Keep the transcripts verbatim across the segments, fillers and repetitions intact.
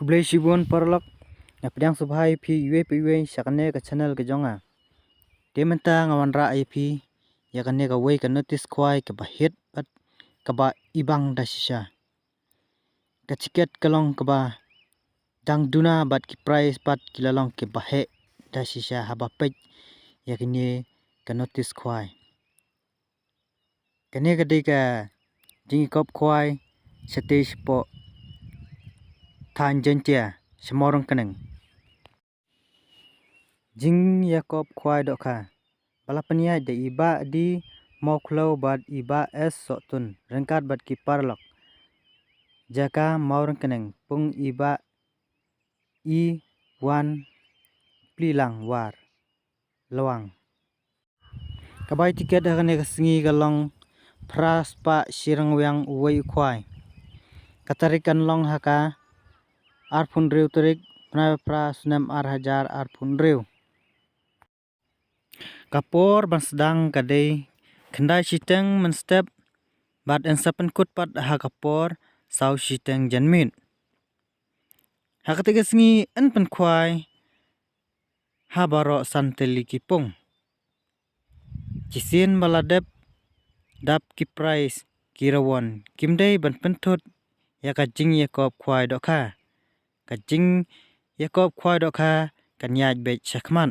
Khublei shibun paralok. Nga pdiang sngewbha ïa phi iwei pa iwei sha kane ka channel ka jong nga. Te mynta nga wanrah ïa phi ïa kane kawei ka notice khwai kaba hit bad kaba ibang da shisha. Ka tiket ka long kaba dang duna bad ki price pat ki la long kiba heh da shisha haba peit ïa kane ka notice khwai. Kane ka dei ka jingïakop khwai shatei shapoh thaiñ Jaintia sha Mawryngkneng. Jingïakop khwai dohkha ba la pynïaid da i Bah D Mawkhlaw bad i Bah S Sohtun ryngkat bad ki paralok. Jaka Mawryngkneng, pung i Bah I Wan Plilang War Lawang. Ka bai tiket ha kane ka sngi ka long phra spah shi ryngwiang uwei u khwai. Ka tarik kan long ha ka arphew hynriew tarik bnai ba phra snem ar hajar arphew hynriew. Ka por ban sdang ka dei khyndai shiteng mynstep bad yn sa pynkut pat ha ka por saw shiteng janmiet. Ha kata ka sngi yn pynkhwai ha baroh san tylli ki pung. Shisien ba la dep dap ki prize ki rawon kim dei ban pynthut ïa ka jingïakop khwai dohkha. Ka jingïakop khwai dohkha kan ïaid beit shakhmat.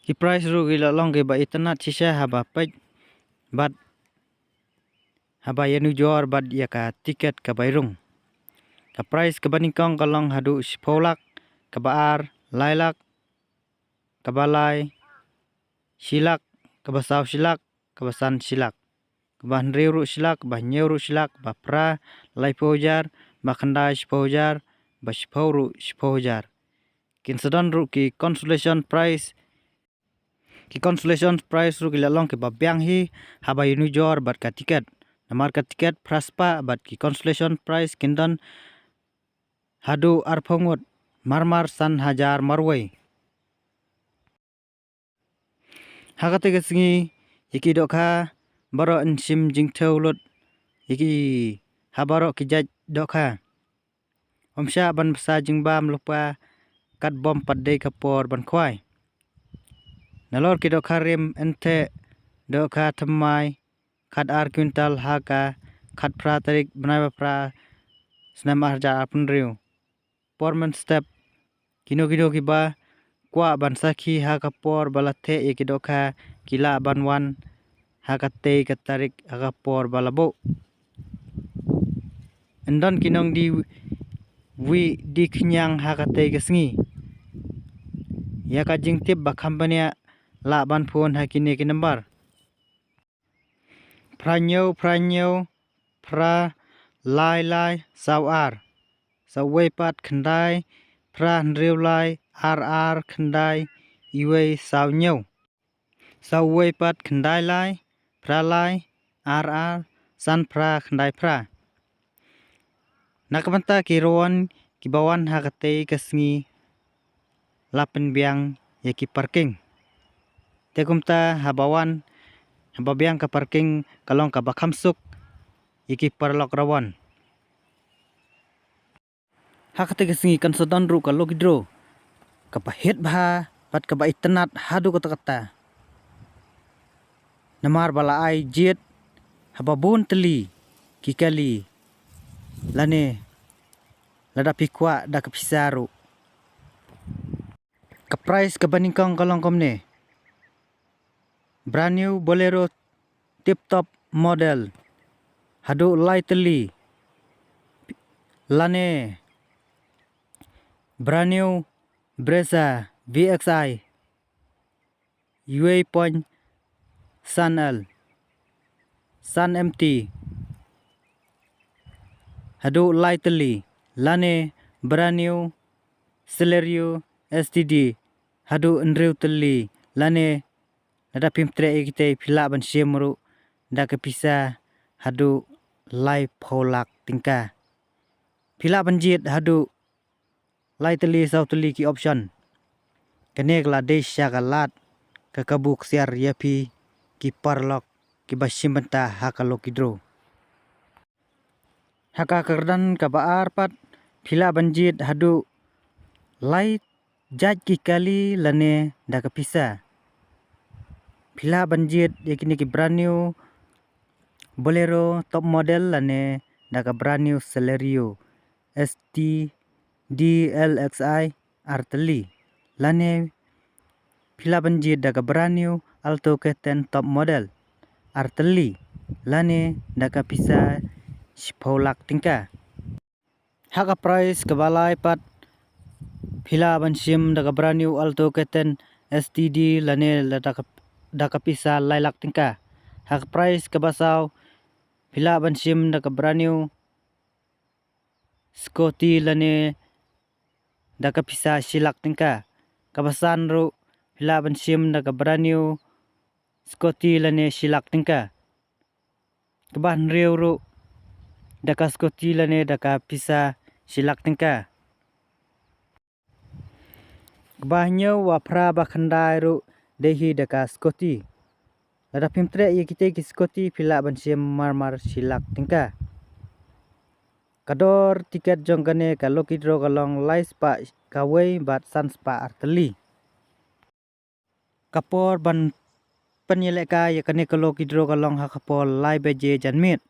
Ki prize ruh ki la long kiba itynnad shisha haba peit bad haba ïanujor bad ïa ka tiket ka bai rung. Ka prize kaba nyngkong ka long haduh shiphew lak, kaba ar lai lak, kaba lai shi lak, kaba saw shi lak, kaba san shi lak, kaba hynriew ruh shi lak, kaba hynñiew ruh shi lak, kaba phra laiphew hajar, kaba khyndai shiphew hajar, kaba shiphew ruh shiphew hajar. Kin sa don ruh ki consolation prize. Ki consolation prize ruh ki la long kiba biang hi haba ïanujor bad ka tiket. Namar ka tiket phra spah bad ki consolation prize kin don haduh arphew ngut, marmar san hajar marwei. Ha kata ka sngi ïa ki dohkha baroh yn shim jingthew lut ïa ki ha baroh ki jait dohkha. Ym shah ban bsa jingbam lypa kat bym pat dei ka por ban khwai. Nalor ki dohkha rim yn theh dohkha thymmai khat ar kwintal ha ka khat phra tarik bnai ba phra snem ar hajar arphew hynriew. Por mynstep kino kino kiba kwah ban sakhi ha ka por ba la theh ïa ki dohkha ki lah ban wan ha katei ka tarik ha ka por ba la buh. Yn don ki nongdie wei die khñiang ha katei ka sngi. Ïa ka jingtip ba kham bniah lah ban phone ha kine ki nambar. Phra hynñiew phra hynñiew phra lai lai saw ar. Saw wei pat khyndai phra hynriew lai ar ar khyndai iwei saw hynñiew. Saw wei pat khyndai lai phra lai ar ar san phra khyndai phra. Na ka bynta ki rawon kiba wan ha katei ka sngi la pynbiang ïa ki parking. Te kumta haba wan haba biang ka parking ka long kaba kham suk ïa ki paralok rawon. Ha katei ka sngi kan sa don ruh ka lucky draw kaba hit bha bad kaba itynnad haduh katta katta. Namar ba la ai jied haba bun tylli ki kali lane lada phi kwah da ka pisa ruh. Ka prize kaba nyngkong ka long kumne. Brand new Bolero tip top model haduh lai tylli lane brand new Brezza V X I uwei point san L san M T haduh lai tylli lane brand new Celerio S T D haduh hynriew tylli lane lada phim treh ïa kitei phi lah ban shim ruh da ka pisa haduh laiphew lak tyngka. Phi lah ban jied haduh lai tylli saw tylli ki option. Kane ka la dei sha ka lad ka kabu ksiar ïa phi ki paralok kiba shim bynta ha ka lucky draw. Ha ka kyrdan kaba ar pat, phi lah ban jied haduh lai jait ki kali lane da ka pisa. Phi lah ban jied ïa kine ki brand new Bolero top model lane da ka brand new Celerio S T D L X I ar tylli, lane phi lah ban jied da ka brand new Alto K ten top model ar tylli, lane da ka pisa shiphew lak tyngka. Ha ka price kaba lai pat, phi lah ban shim da ka brand new Alto K ten S T D lane da ka, da ka pisa lai lak tyngka. Ha ka price kaba saw, phi lah ban shim da ka brand new Scooty lane da ka pisa shi lak tyngka. Kaba san ruh, phi lah ban shim da ka brand new Scooty lane shi lak tyngka. Kaba hynriew ruh, da ka Scooty lane da ka pisa shi lak tyngka. Kaba hynñiew, wa phra, ba khyndai ruh, dei hi da ka Scooty. Lada phim treh ïa kitei ki Scooty, phi lah ban shim marmar shi lak tyngka. Ka dor tiket jong kane ka lucky draw ka long lai spah kawei bad san spah ar tylli. Ka por ban pynïalehkai ïa kane ka lucky draw ka long ha ka por lai baje janmiet.